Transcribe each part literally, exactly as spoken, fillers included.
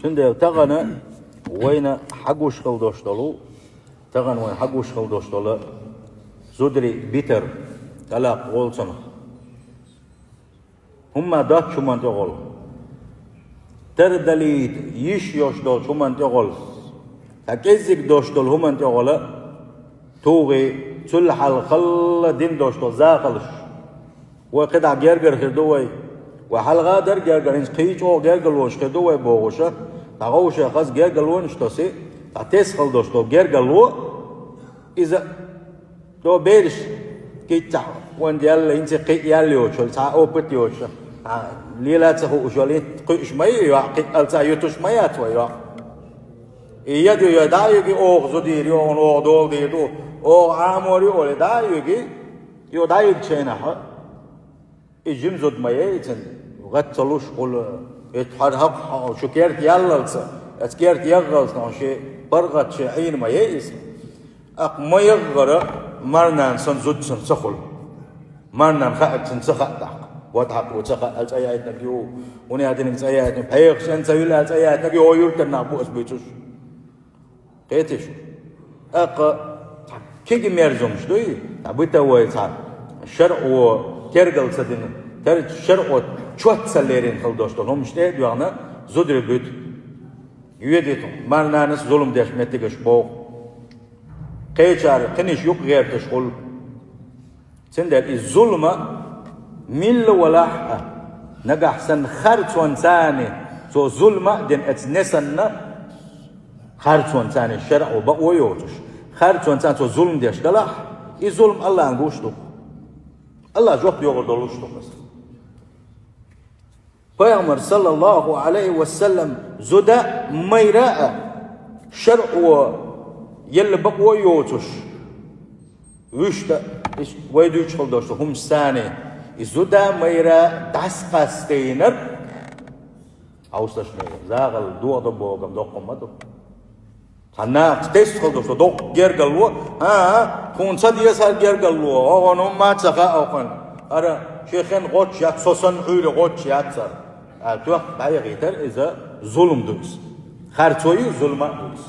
Цундела тахана вайна хьагуш хила долуш долу, тахана вайна хьагуш хила долуш долу зударий битар, талакъ волу цунах. ХӀумма доцчу хӀуманна тӀехула, тардалийта йиш йолуш долчу хӀуманна тӀехула, цхьа кӀеззиг долуш долу хӀуманна тӀехула, тухий, цул хьалха дина долуш долу захалш. Вай кхидӀа гергара хир ду вай. Вай хьалха дара гергара, хӀинца кхин чӀогӀа гергарлонаш хир ду вай бохуша, цхьа гӀовшех хаза гергарлонаш тосий, цхьа тесна хила долуш долу гергарло, иза до бераш кийчахь ван делла, хӀинца кхин ял йоцуш, цхьа опыт йоцуш, а, лела ца хууш вали, кхуьуш ма ю йоӀ, кхин алца ютуш ма яц вай йоӀ. И яд ю, я дӀа а юги, оха зудийр ю, оха долу дийр ду, оха Ӏамор ю, оли дӀа а юги, ю дӀа юги чайнахьа. И жима зуда ма яй цуьнан, гӀат ца луш хула, и тхьар хьакхахьа шу керта яллалца, аса керта ягӀалца, шен паргӀат шен Ӏийна ма яй иза. Аккха ма ягӀара марнана сан зудсан ца хула. Марнана хаьа цуьнан ца хаьа тӀаккха. Вот хьакхо ца хаьа, аса цӀа яйтинарг ю, хӀуна яйтинарг цӀа яйтинарг, пхьегӀаш сан ца вила, аса цӀа яйтинарг ю, хьо юьртара нах бу ас буьйцуш. Кхетий шу? ТӀаккха киги мерзумаш дуй, цхьа бытовой цхьа шарӀо тергал ца дина, тер-, шарӀо чот ца лерина хила долуш долу хӀуманаш тӀе а доьгӀна, зударий буьту. Йоьдийта, марнанас зулам деш меттигаш боху. Кхечара кхиниш юкъагӀерташ хула. Цундела и зулма милла валахь а, нагахь санна харцонца цо зулма а дина, эца несанна харцонца шарӀо бакъо йоцуш, харцонца цо зулма деш далахь, и зулма Аллахьна гуш ду. Аллахь жоп йогӀур долуш ду хаза. Пайхамар, саллаллаху алейхи ва саллам, зуда майра а шарӀо елла бакъо йоцуш, вуьшта, иш-, вай дуьйцуш хила долуш ду хӀумсани, и зуда майра дӀасакъастийнарг, хьовсалаш мегар, загӀал дохадо бохам доккха ма ду. Цхьа нахаца тесна хила долуш ду доккха гергарло, а, а, тхуна ца деза хӀара гергарло, оха хӀума ца хаьа охан. ХӀара шен хен гӀоттуш яц, со санна Ӏуьйре гӀоттуш яц хӀара. А, тоьхна дӀаяхийтар иза зулам ду иза. Харцо ю, зулма а ду иза.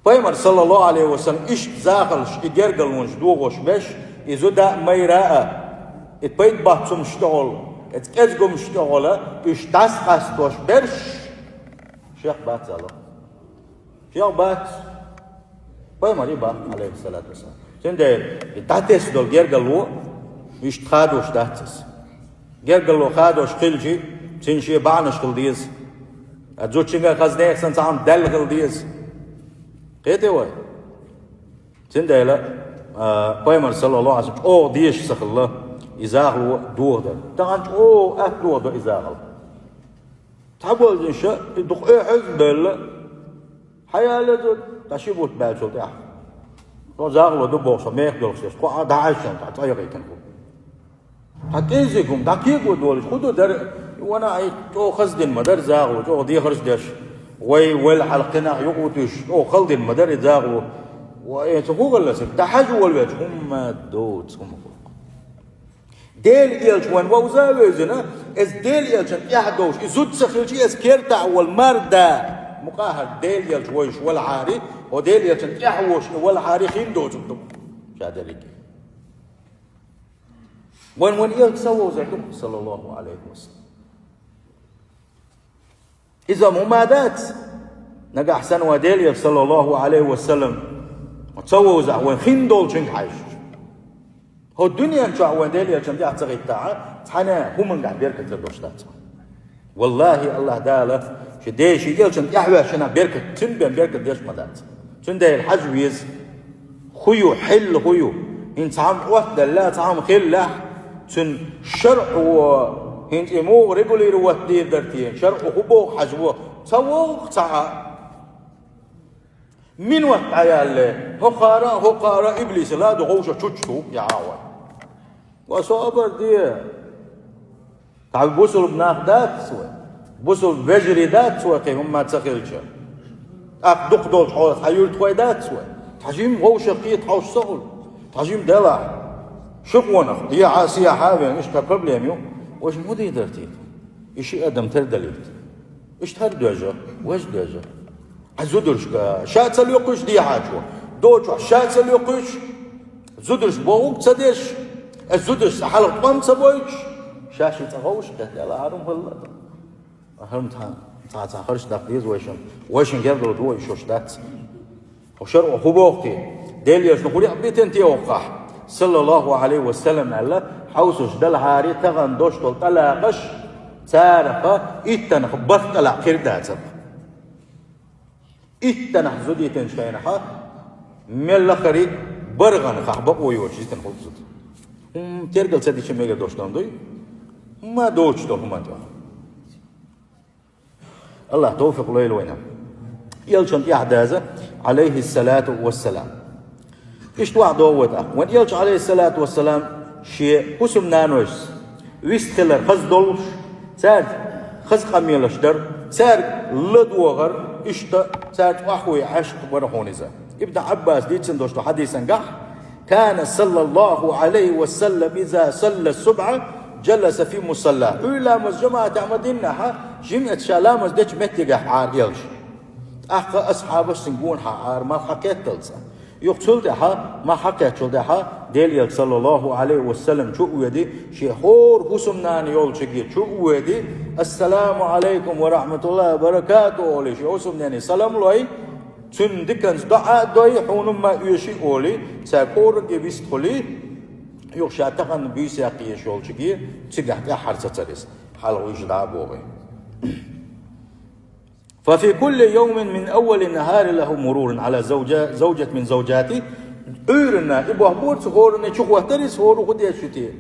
Пайхамар, саллаллаху алейхи ва саллам, иштта захалш, и гергарлонаш дохош берш, и зуда а майра а, и пайда боцчу хӀумнаш тӀехула, и кӀезиг хӀумнаш тӀехула, уьш дӀасакъастош берш, шех бац ала. Шех бац. Пайхамаре бац, алейхиссалату вассалам. Цундела и дӀатесна долу гергарло, иштта хадош дац иза. Гергарло хадош хилча, цуьнан шен бахьанаш хила деза. А зудчуьнга хаза нехан санна цхьа хӀума даьлла хила деза. Кхетий вай? Цундела, а, пайхамар, саллаллаху алейхи ва саллам, чӀогӀа дезаш ца хилла, и захало дохадар. Тахана чӀогӀа атта дохадо и захало. Цхьаболчуьнша и дукха оьхьаз а бевлла, хьаяллаза, цхьа ши бутт баьллачул тӀаьхьа. Со захало ду бохуш, со меха долуш дерш, кхо а дӀахьаьжча, цхьа цӀа яхийтина хӀу. Цхьа кӀеззиг хӀума дӀакхехо долуш, хӀун ду дара, вана а чӀогӀа хаза дина ма дара захало, чӀогӀа дехарш а деш, вай, вайл хьалха кхин нах юкъа а туьйсуш, чӀогӀа хала дина ма дара и захало. Ва, э, цу хӀу гӀалла аса, дӀахьажа волавелча, хӀумма доцу хӀума хӀу. Дела элча вайн вовза а вевзина, эс Дела элчан тӀаьхьа довш, и зуда ца хилча, эс кертахь волу марда. Мукъа хӀара Дела элча вовзаш валахьари, хӀо Дела элчан тӀаьхьа вовш и валахьари хин доцург ду ша дерриге. Вайн, вайн элча ца вовзар ду, саллаллаху алейхи ва саллам. Иза хӀума дац. Нагахь санна вайн Дела элча, саллаллаху алейхи ва саллам, ца вовзахь, вайн хин долчуьнга хьаьжча. ХӀо дуьнен чохь вайн Дела элчан тӀаьхьа ца хӀиттахь, цхьана хӀумангахь беркат хир долуш дац вайн. Валлахи, Аллах Дала ши деши элчан тӀаьхьа ваьшшина беркат, цуьнан бен беркат деш ма дац. Цундела хьажа веза. ХӀу ю, хьилла хӀу ю? ХӀинца цхьа хӀума Ӏоттаделла, цхьа хӀума хиллехь, цуьнан шарӀо хӀинца и муха регулировать дийр дара те, шарӀо хӀу боху хьажа во, ца вогӀу цхьа а. Минот дӀаяьлле, хӀокхара а, хӀокхара а иблиса ла ду гӀовша чуччу ту, я Ӏаьва. Ва со абар де. Цхьа бусулба нах дац вай? Бусулба вежарий дац вай, кхин хӀумма ца хилча? ТӀаккха дукха долчу хьолах цхьа юьртахой дац вай? Цхьа жима вовшах кхета хьовш ца хуьлу? Цхьа жима делахь? Ши къонах, дехьа-сехьа а вена, иштта проблема ю, вайшинна хӀун дийр дара те? И ши адам тардалийта. Иштта хӀара доьжа, важа доьжа. Ӏа зударшка ша ца лоькхуьйтуш дехьачо, дочохь ша ца лоькхуьйтуш, зударшка бохург ца деш, ас зударшца хьалха тӀом ца бойтуш, ша ши цӀа ховш кхетта, Дала хьарам хилла. ХӀара цхьа, цхьа, цхьа харш даккха деза вайшинна. Вайшинна гергарло ду вай шош дац. Хьо шарӀо хӀун боху те? Делан Элчано хӀун яа битина те воккхахь? Саллаллаху Ӏалайхи ва саллам аьлла, хьовсуш далахьара тахана долуш долу тӀалакъаш, царах иттанах бархӀ тӀалакъ хир дацара. Иттанах зуда йитинчу хенахь, мел лахара бархӀаннах бакъо йоцуш йитина хуьлу зуда. ХӀума тергал ца дича мегар долуш дан дуй? ХӀума доцуш долу хӀума тӀехь. Аллах тавфикъ лойла вайна. Элчан тӀаьхьа даза, Ӏалайхиссалату вассалам. Иштта ваха догӀу вай тӀаккха. Вайн Элча, Ӏалайхиссалату вассалам, шен хӀусамнанойшца вистхилар хаза долуш, цаьрца хаза къамелаш дар, цаьрга ладогӀар, иштта цаьрца охьахой Ӏаш бара хьуна иза. Ибн Ӏаббас дийцина долуш ду хьадисан гахь, كان صلى الله عليه وسلم إذا صلى الصبح جلس في مصلاه. Ӏуьйра ламаз жамаӀатехь ма диннехь, жимаӀатехь ша ламаз дечу меттигехь Ӏара Элча. ТӀаккха асхьабаш цуьнан гонахьа Ӏара, малх хьакхетталца. Юха цул тӀаьхьа, малх хьакхеттачул тӀаьхьа, Делан Элча, саллаллаху Ӏалайхи ва саллам, чу а воьди, шен хӀора хӀусамнана йолчуьнга чу а воьди, «Ассаламу Ӏалайкум ва рахьматуллахи ва баракатуху», олий, шен хӀусамнене салам лой, цуьнан диканца доӀа а дой, хьуна ма оьший олий, цаьрга кӀоргге вистхуьлий, юха ша тахана буьйса яккха езаш йолчуьнга, цигахь тӀаьххьара сацар иза, хьалха уьш дӀа а богӀий. ففي كل يوم من أول النهار له مرور على زوجة، زوجة من زوجاته. Ӏуьйранна, и бохург бу цу хӀоранна чу хӀоттар иза, хӀора хӀун деш ю те?